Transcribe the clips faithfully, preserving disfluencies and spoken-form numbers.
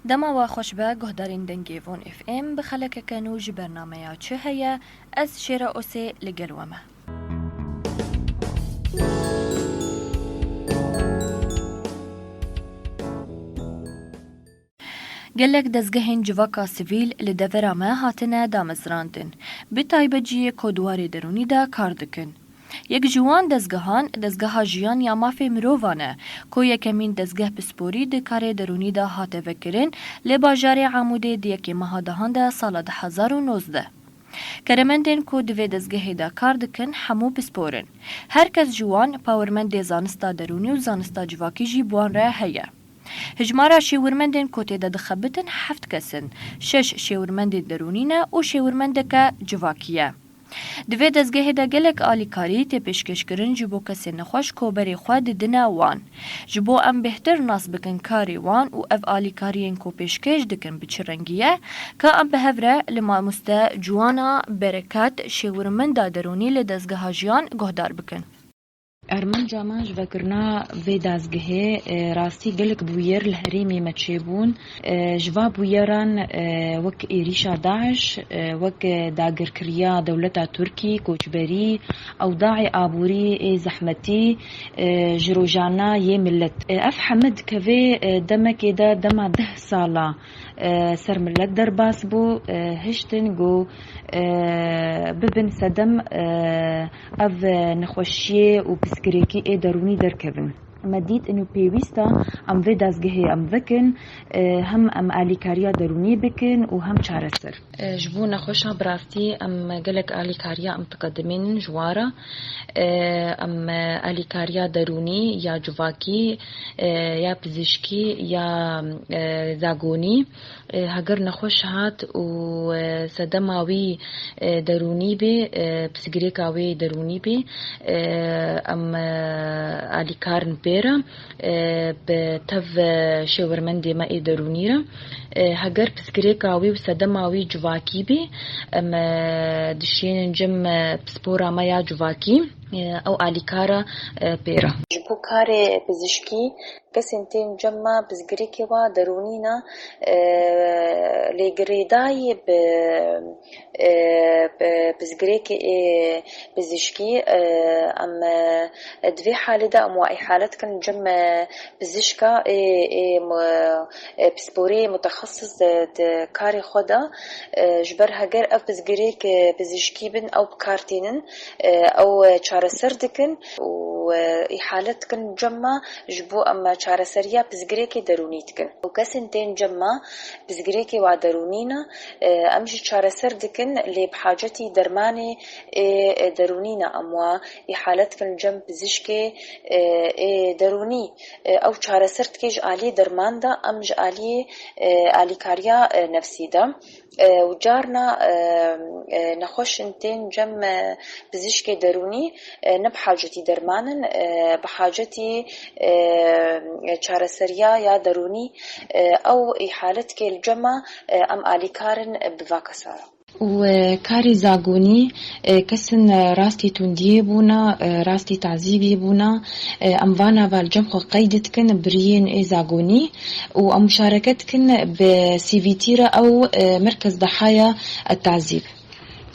Dema we xweş be, guhdarên Dengê Von F M, bi xelekeke nû ji bernameya Çi heye? Ez Şêra Osê li gel we me. Gelek dezgehên civaka sivîl li devera me hatine damezrandin, bi taybet jî yê ku di warê derûnî de kar dikin. Yek ji wan dezgehan, Dezgeha Jiyan ya Mafê Mirovan e, ku yekemîn dezgeh pisporî di karê derûnî de hate vekirin, li bajarê Amûdê di yekê meha dehan de sala du hezar û nozdeh. Keremendên ku di vê dezgehê de kar dikin, hemû pispor in. Her kes ji wan pawirmendê zanista derûnî û zanista civakî jî bi wan re heye. Hijmara şêwirmendên ku tê de dixebitin heft kes in. Şeş şêwirmendên derûnî ne û şêwirmendeke civakî ye. Di vê dezgehê de gelek alîkarî tê pêşkêşkirin ji bo kesên nexweş ku berê xwe didine wan. Ji bo em bêhtir nas bikin karê wan û ev alîkariyên ku pêşkêş dikin bi çi rengî ye, ka em bi hev re li mamoste Ciwana Bereket, şêwirmenda derûnî li Dezgeha Jiyan, guhdar bikin. Armanca me ji vekirina vê dezgehê, e, rastî gelek bûyer li herêmê me çêbûn. E, ji va bûyeran, e, wek êrîşa DAIŞ, e, wek dagirkiriya dewleta Tirkî, koçberî, ewdayê aborî ê zehmetî, e, ji rojana yê milet. E, ev heme dikeve, e, demekê de dema deh sala, e, ser milet derbas bû, e, hiştin ku, e, bibin sedem, e, ev nexweşiyê û pirsgirêkî ê derûnî derkevin. Me dît ino pêwîst e em vê dezgehê em vekin, e, hem em alîkariya derûnî bikin û hem çareser. E, ji bo nexweşa bi rastî em gelek alîkariya em diqedimînin ji wan re. E, em alîkariya derûnî ya civakî, e, ya pizişkî, ya, e, zagonî, e, heger nexweş hat û, e, sedema wî, e, derûnî bê, e, pirsgirêka wê derûnî bê, e, em, e, alîkar in pê re, e, bi tev, e, şêwirmendê me ê derûnî re. E, heger pirsgirêka wî û sedema wî civakî bê, em, e, dişînin cem, e, pispora me ya civakî, e, ew alîkara, e, pê re. Ji bo karê pizişkî, kesên tên cem me pirsgirêkê wa derûnî ne, e, lê girêdayî bi, e, bi pirsgirêkê ê pizişkî, e, em, e, di vê halê de em wa îhale dikin cem, e, pizişka ê, ê, mu-, e, pisporê mutexesis di, di karê xwe de, e, ji ber heger ev pirsgirêk, e, pizişkî bin, ew bi kar tînin, e, ew, e, çareser dikin û, e, îhale dikin cem me ji bo em çareseriya pirsgirêkê derûnî dikin. Û kesên tên cem me pirsgirêkê wa derûnî ne, e, em jî çareser dikin, lê bi hacetî dermanê ê, e, derûnî ne, em wa îhale dikin cem pizişkê, e, ê derûnî. E, ew çareser dike ji aliyê derman de, em ji aliyê, e, alîkariya, e, nefsî de. E, û carna, e, e, nexweş in tên cem, e, pizişkê derûnî, e, ne bi hacetî derman in, e, bi hacetî, e, çareseriya ya derûnî, e, ew îhale dike li cem me, e, em alîkar in bi va kesa re. Û, e, karê zagonî, e, kesin, e, rastî tundiyê bûna, e, rastî tazîbî bûna, e, em vana va li cem xwe qeyd dikin biriyên ê zagonî û em muşareke dikin bi C V T re ew, e, merkez dahaya tazîb.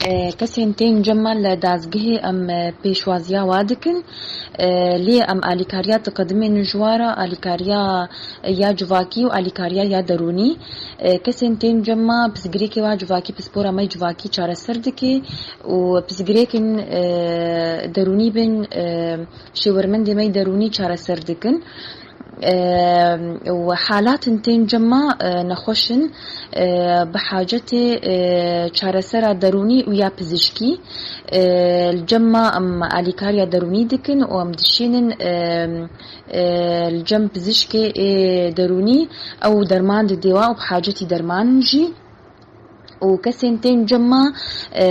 E, kesên tên cem me li dazgehê em, e, pêşwaziya wa dikin, e, lê em alîkariya diqedimên ji wa re, alîkariya ya civakî û alîkariya ya derûnî. E, kesên tên cem me pirsgirêkê wa civakî, pispora me civakî çareser dike û pirsgirêkên, e, derûnî bên, e, şêwirmendê me derûnî çareser dikin. E, û halatên tên cem me, e, nexweş in, e, bi hacetê, e, çaresera derûnî û ya pizişkî. E, li cem me em alîkariya derûnî dikin û em dişînin, e, e, li cem pizişkê ê derûnî ew derman didê wa û bi hacetî derman in jî. û kesên tên cem me, e,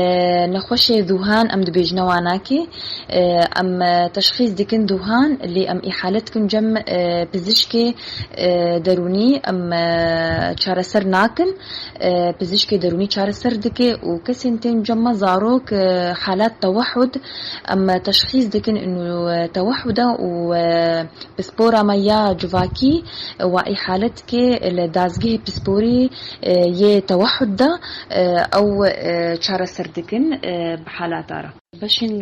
nexweşê dûhan em dibêjine wanakê, e, em, e, teşxîs dikin dûhan, lê em îhale dikin cem, e, pizişkê, e, derûnî, em, e, çareser nakin, e, pizişkê derûnî çareser dike û kesên tên cem me zarok, e, halat tewehud, em, e, teşxîs dikin inu, e, tewehuda û, e, pispora me ya civakî, e, wa îhale dike li dazgehê pisporî, e, yê tewehud de, e, ew, e, çareser dikin, e, bi halata re. Beşên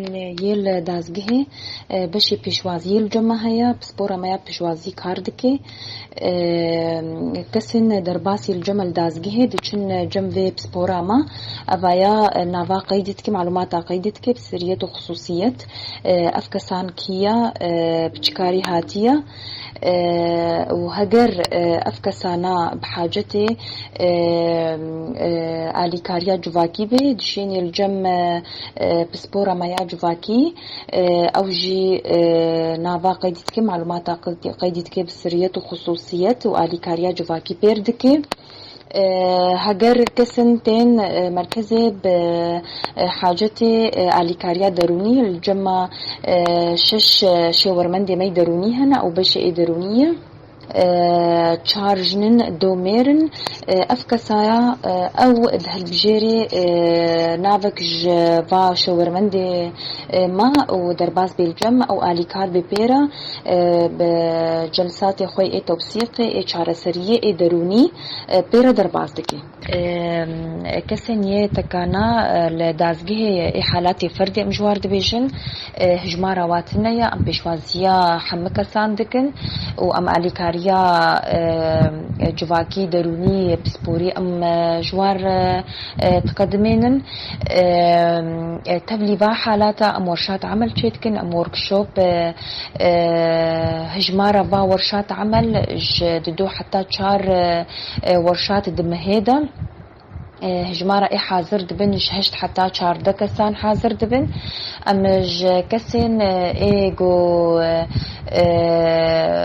yê li dazgehê, e, beşê pêşwaziyê li cem me heye, pispora me ya pêşwazî kar dike. E, kesên derbasî li cem me li dazgehê diçin cem vê pispora me. Evaya, e, nava qeyd dike, malûmata qeyd dike, bi siriyet û xisûsiyet. E, ev kesan kî ye, e, bi çi karî hatiye? E, û heger, e, ev kesana bi hacetê, e, e, alîkariya civakî be, dişênê li cem, e, e, pispora me ya civakî, e, ew jî, e, nava qeyd dike, malûmata qeyd, qeyd dike bi siriyet û xisûsiyet û alîkariya civakî pêr dike. E, heger kesin tên, e, merkezê bi, e, hacetê, e, alîkariya derûnî, li cem me, e, şeş, e, şêwermendê me yê derûnî hene û beşê ê derûnî ye. E, çar jinin, do mêr in. E, ev kesaya, e, ew di hilbijêrê, e, navek ji va şêwermendê, e, me û derbas bê li cem me û alîkar bê pê re, e, bi celsatê xwe ê tewsîqê, ê çareseriyê, ê derûnî, e, pê re derbas dike. E, kesên yê tekana, e, li dazgehê ê halatê ferdê em ji war dibêjin, e, hijmara wa tune ye, em pêşwaziya hemû kesan dikin û em alîkariya, e, civakî, derûnî, pisporî em, e, ji war, e, e, diqedimênin. E, e, tevlî va halata em werşat emel çêdikin, em workshop, e, e, hijmara va werşat emel ji dido heta çar, e, e, werşat di mehê de. E, hijmara ê hazir dibin ji heşt heta çardeh kesan hazir dibin. Em ji kesên, e, ê ku, e, e,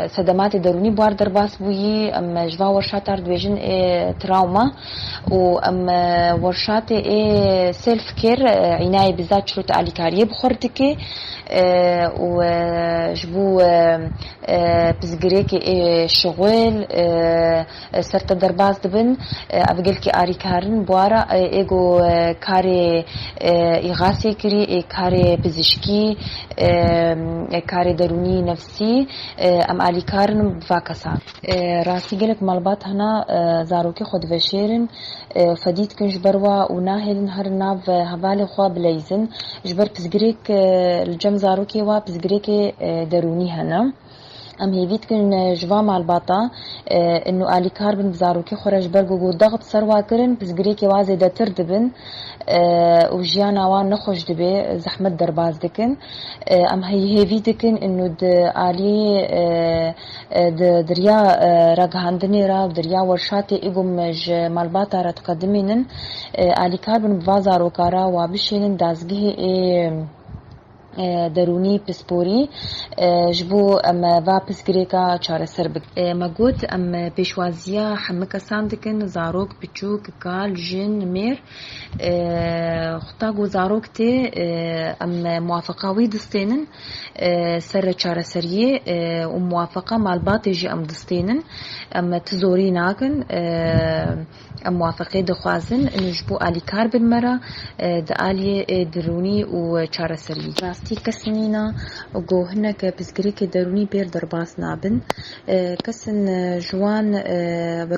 sedematê derûnî bi war derbas bûyî, em ji va werşatar dibêjin ê trawma û em, e, werşatê ê self care, e, înayê biza çirût alîkariyê bi xwe re dike, e, û, e, ji bo, e, e, pirsgirêkê ê şixul, e, e, ser te derbas dibin. E, ev gelkî arîkar in, bi wara, e, ê ku, e, karê, e, îxasê kirî, ê karê pizişkî, e, e, karê derûnî nefsî, e, em alîkar in bi va kesan. E, rastî gelek malbat hene, e, zarokê xwe diveşêrin, e, fedî dikin ji ber wa û nahêlin herin nav, e, hevalê xwe bileyzin. Ji ber pirsgirêk, e, li cem zarokê wa pirsgirêkê, e, derûnî hene. Em hêvî dikin, e, ji va malbata, e, inu alîkar bin bi zarokê xwe re ji ber ku, ku dext ser wa kirin, pirsgirêkê wa zêdetir dibin, e, û jiyana wa nexweş dibe, zehmet derbas dikin. E, em hey hêvî dikin inu di alî, e, e, di, di riya, e, ragihandinê re û di riya werşatê ê ku em ji malbata re diqedimînin, e, alîkar bin bi va zaroka re wa bişênin dazgehê ê, e, derûnî pisporî, e, ji bo em va pirsgirêka çareser bikin. E, me got em pêşwaziya hemû kesan dikin, zarok, piçûk, kal, jin, mêr. E, xweta ku zarok tê, e, em muwafeqa wî distênin, e, ser çareseriyê, e, û muwafeqa malbatê jî em distênin. Em ti zorî nakin, e, em muwafeqê dixwazin, û ji bo alîkar bin me re, e, di aliyê, e, derûnî û çareseriyê. Rastî kes nîna ku hinek pirsgirêkê derûnî pêr derbas nabin. E, kesin, e, ji wan, e,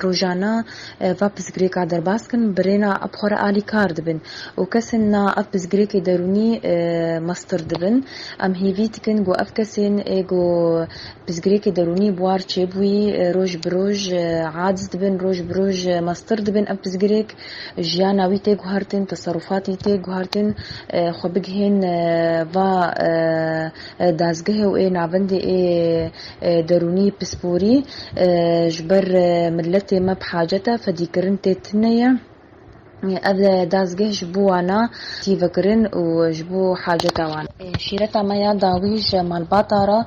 rojana, e, va pirsgirêka derbas kin, bi rêna ev xwe re alîkar dibin. Û kesin na ev pirsgirêkê derûnî, e, mestir dibin. Em hêvî dikin ku ev kesên ê ku pirsgirêkê derûnî bi war çêbûyî, e, roj bi roj, e, aciz dibin, roj bi roj, e, mestir dibin. Ev pirsgirêk jiyana wî tê guhertin, teserufat wî tê guhertin, e, xwe bigihên, e, va, e, e, dazgehê û ê navendê ê, e, derûnî pisporî, e, ji ber, e, miletê me bi hacet e, fedîkirin tê tune ye. Ev dazgeh ji bo wana tî vekirin û ji bo haceta wan. Şîreta me ya dawî ji malbata re,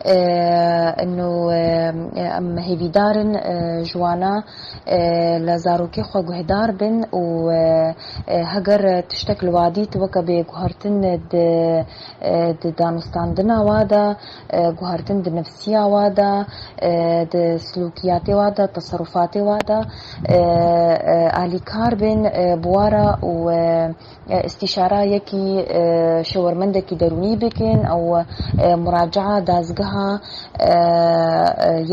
e, ino, e, em hêvîdar in, e, ji wana, e, li zarokê xwe guhdar bin û, e, e, heger tiştek li wa dît weke bê guhertin di, e, di danûstandina wa de, e, guhertin di nefsiya wa de, e, di silûkiyatê wa de, teserufatê wa de, e, e, alîkar bin, e, bi wa re û, e, e, îstîşara yekî, e, şêwermendekî derûnî bikin ew, e, muracaa dazgeha, e, e,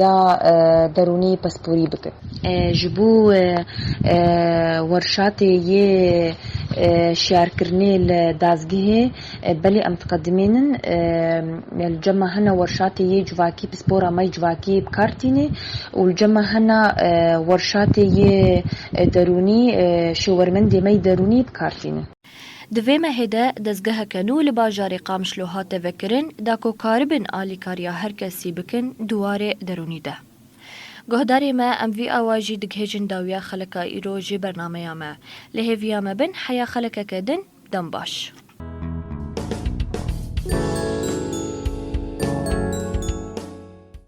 ya, e, derûnî pisporî bikin. E, ji bo, e, e, werşatê yê, e, şiyarkirinê li dazgehê, e, belê em diqedimînin, e, li cem me hene werşatê yê civakî, pispora me yê civakî bi kar tîne û li cem me hene, e, werşatê yê, e, derûnî, e, şêwermendê me yê derûnî bi kar tîne. Di vê mehê de dezgeheke nû li bajarê Qamişlo hate vekirin, da ku karibin alîkariya her kesî bikin di warê derûnî de. Guhdarê me, em vî awa jî digihêjin dawiya xeleka îro ji bernameya me. Li hêviya me bin heya xelekeke din, dem baş.